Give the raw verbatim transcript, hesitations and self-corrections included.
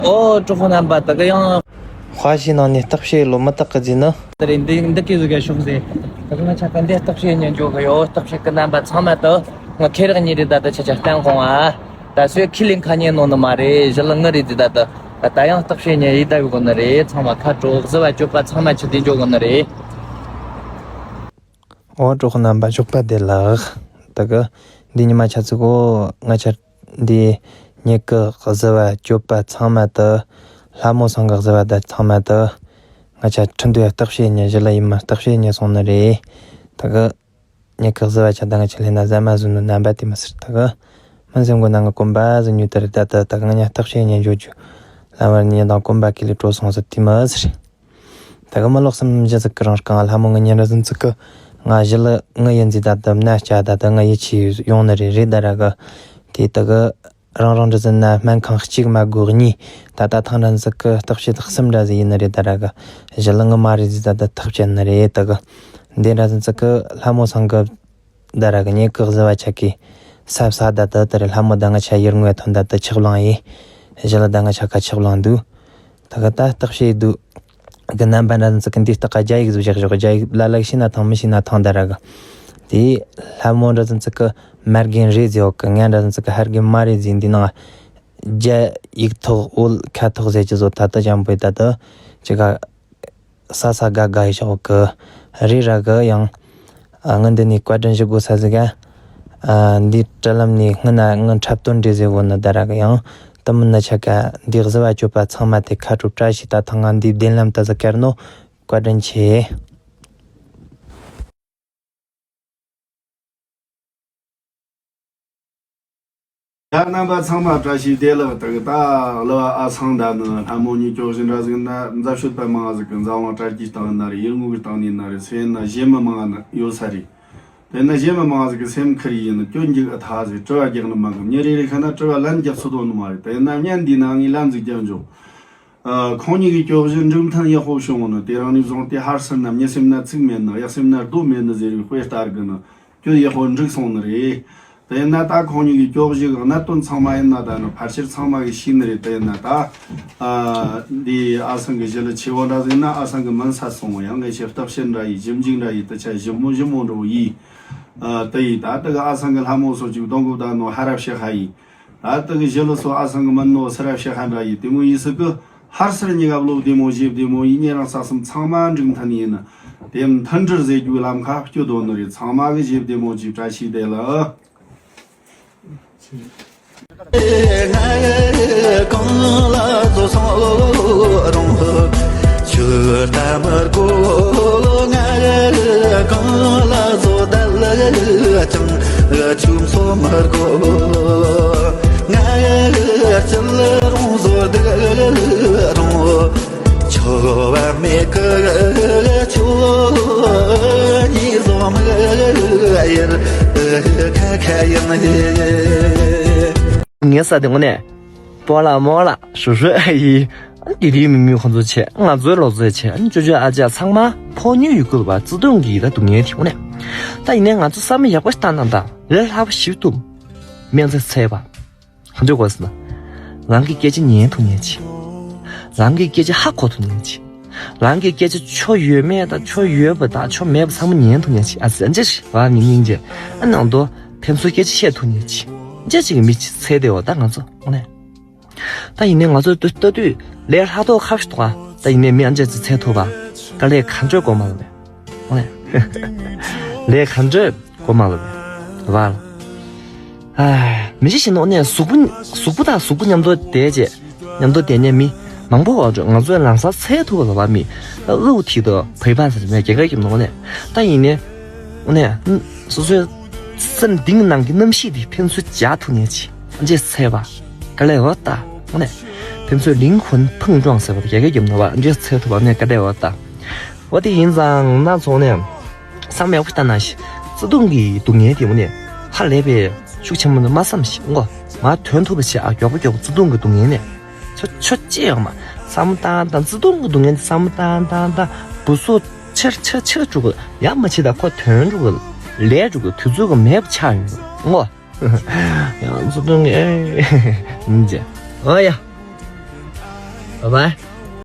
ཨོ་གྲོགས་པོ་རྣམ་པ་ད་ག་ཡང་། ཧྭ་ཤི་ནང་ནས་བརྟག་དཔྱད་ལོ་མི་བརྟག་གི་ཟིན་ནི། དེ་རིང་འདི་འདི་གི་ཟིག་ག་ཤོག་ཟེ། ད་ག་ང་ཆ་ག་འདི་བརྟག་དཔྱད་ཉན་འཇོག་གི་ཡོད། བརྟག་དཔྱད་གི་རྣམ་པ་ཚང་མ་ད་ང་ཁེ་རག་ཉིན་རེ་ད་ད་ཆ་ཆ་བསྟན་གོང་ཨ། ད་སོས་ཁི་ལིང་ཁ་ཉན་ནོ་ནི་མ་རེད། ཞི་ལ་ངི་རེད་ཟིག་ད་ད་ད་ད་ཡང་བརྟག་དཔྱད་ཉན་ཡི་ད་གི་གོ་ནི་རེད། ཚང་མ་ཁ་དྲོ་གཟི་བ་སྤྱོད་པ་ཚང་མ་ཆི་དེ་འཇོག་གོ་ནི་རེད། ཨོ་གྲོགས་རྣམ་པ་ཞོགས་པ་བདེ་ལེགས། ད་གི་འདི་ཉི་མ་ཆ་ཚིག་གོ་ང་ཆ་འདི་ཉེ་གི་གཟི་བ་སྤྱོད་པ་ཚང་མ་དུ། ལྷ་མོ་ཚང་གི་གཟི་བ་ད་ཚང་མ་དུ། ང་ཆ་ཁྲི་འདུས་བརྟག་དཔྱད་ཉེ་ཞི་ལ་ཡིན་མ་བརྟག་དཔྱད་ཉེ་སོང་ནི་རེད། ད་གི་ཉེ་གི་གཟི་བ་ཆ་ད་ང་ཆ་ལས་ན་ཟ་མ་ཟོས་ནོ་རྣམ་པ་དེ་མི་ཟེར། ད་གི་མི་འཛེམ་གོ་ན་ང་གོམ་པ་ཟིག་ཉོས་དེ་རེད། ད་ད་ད་གི་ང་ཉ་བརྟག་དཔྱད་ཉེ་འཇོག་རྒྱུ་ལ་བར་ཉེ་དང་གོམ་པ་གི་ལས་སྤྲོ་སོང་ཟིག་དེ་མི་ཟེར། ད་གི་མི་ལོག་སེམས་ཞི་ཟིག་གི་རང་རྐང་ལྷ་མོ་ངི་ཉིན་ར་ཟིན་ཚིག་གི། ང་ཞི་ལ་ངི་ཡིན་ཟིག་ད་དུ་མནའ་བསྐྱལ་ད་དུ་ང་ཡིད་ཆེས་ཡོང་ནི་རེད་རེད་ད་ར་གི། དེ་ད་གི་རང་རང་འདྲ་ཟིན་ན་སྨན་ཁང་གཅིག་མ་དགོས་གཉིས། ད་ད་ཐང་འདྲ་ཟིན་ཚིག་གི་བརྟག་དཔྱད་གསུམ་འདྲ་ཟིག་ཡིན་ནི་རེད་ད་ར་གི། ཞི་ལ་ངི་མ་རེད་ཟིག་ད་དུ་ཐག་བཅད་ནི་རེད་ད་གི། འདི་འདྲ་ཟིན་ཚིག་གི་ལྷ་མོ་ཚང་གི། ད་ར་གི་ཉེ་གི་གཟི་བ་ཆ་གི། ས་ས་ད་དུ་དེ་རེད། ལྷ་མོ་ད་ང་ཆ་ཡུར་ངོས་ཐོན་ད་དུ་ཆག་ལང་ཡི། ཞི་ལ་ད་ང་ཆ་ཁ་ཆག་ལང་འདུག་ད་གི་ད་བརྟག་དཔྱད་འདུག་གི་རྣམ་པ་འདྲ་ཟིན་ཚིག་གི་འདི་ལྟ་ཀ་རྒྱ་ཡིག་ཟིག་བཞག་བཞག་རྒྱ་ཡིག་ལ་ལ་ཤི་ན་ཐང་མི་ཤི་ན་ཐང་ད་ར་གི། དེ་ལྷ་མོ་འདྲ་ཟིན་ཚིག་གི་མ་རྒན་རེད་ཟེར་བ་གི། ང་འདྲ་ཟིན་ཚིག་གི་ཧར་རྒན་མ་རེད་ཟེར། འདི་ནང་རྒྱ་ཡིག་ཐོག་འོལ་ཁ་ཐོག་ཟེར་གྱི་བཟོ་ད་ད་ཅམ་པོའི་ད་ད་ཅི་ག་ས་ས་དགའ་དགའ་ཡི་ཞོག་གི་རེད་ར་གི། ཡང་ཨ་ངི་འདི་ནས་བཀའ་དྲིན་ཞུ་དགོས་ས་ཟིག་ག་ཨ་འདི་དྲ་ལམ་ནས་སྔོན་ན་ངི་འཁྲབ་སྟོན་འདྲ་ཟེར་གོ་ནི་ད་ར་གི། ཡང་དུ་མི་ནི་ཆ་ག་འདི་གཟི་བ་སྤྱོད་པ་ཚང་མ་དེ་ཁ་དྲོ་བཀྲ་ཤིས་ད་ཐང་ང་འདི་བདེན་ལམ་ད་ཟིག་གར་ནོ། བཀའ་དྲིན་ཆེ། ཡ་རྣམ་པ་ཚང་མ་བཀྲ་ཤིས་བདེ་ལེགས། ད་གི་ད་གླུ་བ་ཨ་ཚང་ད་ནི་ལྷ་མོ་ཉིད་སྐྱོ་བཞིན་འདྲ་ཟིག་ན་མཛའ་བཤོད་པ་མང་ཟིག་གི་མཛའ་དབང་སྤྲད་རྒྱུ་བཏང་ན་རེད། ཡིད་ངོ་གི་བཏང་ནི་ན་རེད། སེམས་ན་གཞན་མི་མང་ན་ཡོད་ས་རེད། དེ་ན་གཞན་མི་མང་ཟིག་གི་སེམས་ཁུར་ཡིན་ན་སྐྱོན་འགྱུར་ཨ་ཐ་ཟིག་དྲི་བ་རྒྱག་ནི་མ་གི། མྱི་རེ་རེ་ཁ་ན་དྲི་བ་ལན་རྒྱག་ཚོད་དོན་ནི་མ་རེད། དེ་ན་བརྙན་འདི་ན་ངས་ལན་ཟིག་རྒྱག་འཇོག་ཨ་ཁོང་གཉིས་ཀྱི་སྐྱོ་གཞི་འགྲིག་མཐུན་ཡག་པོ་བྱུང་ནི་དེ་རིང་ནས་བཟུང་སྟེ་ཧར་སེར་ན་མྱི་སེམས་ན་ཚིག་མེད་ནི། གཡག་སེམས་ན་རྡོ་མེད་ནི་ཟེར་བའི་དཔེ་ལྟར་གི་ནི་སྐྱོ་ཡག་པོ་འགྲིག་སོང་ནི་རེད། དེ་ཡིན་ན་ད་ཁོང་གཉིས་ཀྱི་སྐྱོ་གཞི་གི་གནད་དོན་ཚང་མ་ཡིན་ན་ད་ནི་ཕལ་ཆེར་ཚང་མ་གི་ཤེས་ནི་རེད། དེ་ཡིན་ན་ད་ཨ་འདི་ཨ་སང་གི་གཞི་ལ་ཆེ་བོ་འདྲ་ཟིག་ན་ཨ་སང་གི་མིན་ས་སོང་བ། ཡང་ངས་ཆེ་བརྟག་དཔྱད་འདྲ་ཡིས་ཞིབ་འཇུག་འདྲ་ཡིས་དུ་ཆ་ཞིབ་མོ་ཞིབ་མོ་འགྲོ་ཡིས། ཨ་དེ་ཡིས་ད་དུ་གི་ཨ་སང་གི་ལྷ་མོ་སོ་ཅིག་གདོང་གི་ད་ནོ་ཧ་ར་བཤད་ཧ་ཡིས། ད་དུ་གི་གཞི་ལ་སོ་ཨ་སང་གི་མིན་ནོ་སི་ར་བཤད་ཧ་འདྲ་ཡིས། དེ་མོ་ཡིས་སི་གི་ཧར་སེར་གཉིས་ཀ་བློ་བདེ་མོ་ཞེ་བདེ་མོ་ཡིས། ཉེ་རང་ས་གསུམ་ཚང་མ་འགྲིག་མཐུན་ཡིན་ན་དེ་མཐུན་སྒྲིལ་ཟེར་རྒྱུའི་ལམ་ཁ་སྐྱོད་དོ་ནི་རེད། ཚང་མ་གི་ཞེ་བདེ་མོ་ཅིག་བཀྲ་ཤིས་བདེ་ལེགས། ངའི་ས་དེ་དངོས་གནས་སྤོ་ལགས་རྨོ་ལགས་ཞུ་ཞུ་ཨ་ཡི། ཨ་ནི་དེ་དེའི་མི་མི་ཁོང་ཚོ་བྱས། ང་ཚོའི་ལོ་ཚོད་བྱས། ཨ་ནི་ཅོ་ཅོ་ཨ་ཅག་ཚང་མ་ཕོ་ཉུལ་ཡོད་དགོས་པ་བརྩེ་དུང་གི་ཡི་ད་སྡུག་བསྔལ་དེ་དངོས་གནས། ད་ཡིན་ནའི་ང་ཚོ་བསམ་བློ་ཡག་པོ་ཞིག་བཏང་ན་ད་ལས་སླ་པོ་ཞིག་ཐུབ། སྨན་རྩིས་ཚད་པ། གང་ཅོ་དགོས་ཟེར་ན། རང་གི་སྐད་ཆ་ཉན་ཐུབ་མཁན་ཅིག་རང་གི་སྐད་ཆ་ཧ་གོ་ཐུབ་མཁན་ཅིག་རང་གི་སྐད་ཆ་ཆོ་ཡོད་མེད་དང་ཆོ་ཡོད་པ་དང་ཆོ་མེད་པ་ཚང་མ་ཉན་ཐུབ་མཁན་ཅིག་ཨ་ཙི་ཨ་ཅེ་ཞིག་བ་མི་སྙིང་རྗེ། ཨ་ནང་དོ་ཕན་ཚུན་སྐད་ཆ་བཤད་ཐུབ་མཁན་ཅིག་ཨ་ཅེ་ཅིག་གི་མི་ཅིག་ཚད་དེ་འོ་ད་ང་ཚོ་དངོས་གནས། ད་ཡིན་ནའི་ང་ཚོ་ལྟ་དུས་ལས་སླ་དོག་ཁ་ཤས་འདུག་ཨ། ད་ཡིན་ནའི་མི་ཨ་ཅེ་ཅིག་ཚད་ཐུབ་པ། ད་ལས་ག་འདྲ་གོ་མ་ལ་བས། དངོས་གནས། ལས་ག་འདྲ་གོ་མ་ལ་བས། བ་ལ། ཨ། མི་ཤི་ཤི་ནོ་ནས་གཟུགས་པོ་གཟུགས་པོ་དང་གཟུགས་པོ་མཉམ་དུ་བསྡད་རྗེས་མཉམ་དུ་བསྡད་ནས་མི་མང་པོ་བ་འགྲོ། ང་ཚོའི་ལམ་སང་ཚད་ཐུབ་པ་ལ་བ་མི་ཨུ་ཐིག་ཏུ་བོད་པ་ཟེར་མེད་རྒྱ་གར་གྱི་ནོ་ནས། ད་ཡིན་ནའི་དངོས་གནས་སོ་སོའི་སེམས་གཏིང་ནང་གི་རྣམ་ཤེས་དེ་ཕན་ཚུན་སྦྱར་ཐུབ་མཁན་ཅིག་ཨ་ཅེ་ཚད་པ་ག་ལས་འོ་ད་དངོས་གནས་ཕན་ཚུན་ལིང་ཧུན་ཕུང་ཀྲོང་ཟེར་བ་དེ་རྒྱ་གར་གྱི་ནོ་བ་ཨ་ཅེ་ཚད་ཐུབ་པ་ནས་ག་ལས་འོ་ད། འོ་དེ་ཡིན་ཙང་ན་ཚོང་ནས་བསམ་ཡག་པོ་བཏང་ན་ཤི། བརྩེ་དུང་གི་སྡུག་བསྔལ་དེ་མོ་ནས་ཧ་ལས་པའི་ཤུགས་ཆེན་པོ་འདུག་མ་བསམ་ཤི་ངོ་། མ་དོན་ཐུབ་པ་བྱེད་ཨ། མགྱོགས་པོ་མགྱོགས་པོ་བརྩེ་དུང་གི་སྡུག་བསྔལ་ནས་ཆོ་ཆོ་ཅི་ཡང་མ་བསམ་བཏང་བཏང་། བརྩེ་དུང་གི་སྡུག་བསྔལ་འདི་བསམ་བཏང་བཏང་བཏང་། བུ་སོ་ཆེར་ཆེར་ཆེར་འགྲོ་གི། ཡ་མ་བྱེད་ད་ཁོ་དོན་འགྲོ་གི་ལས་འགྲོ་གི་དུས་ཚོད་གི་མེད་པ་ཆགས་ཡོང་གི་ངོ། ཡང་བརྩེ་དུང་གི་ཨེ་ཡིན་ཅེ། ཨ་ཡ། Bye bye.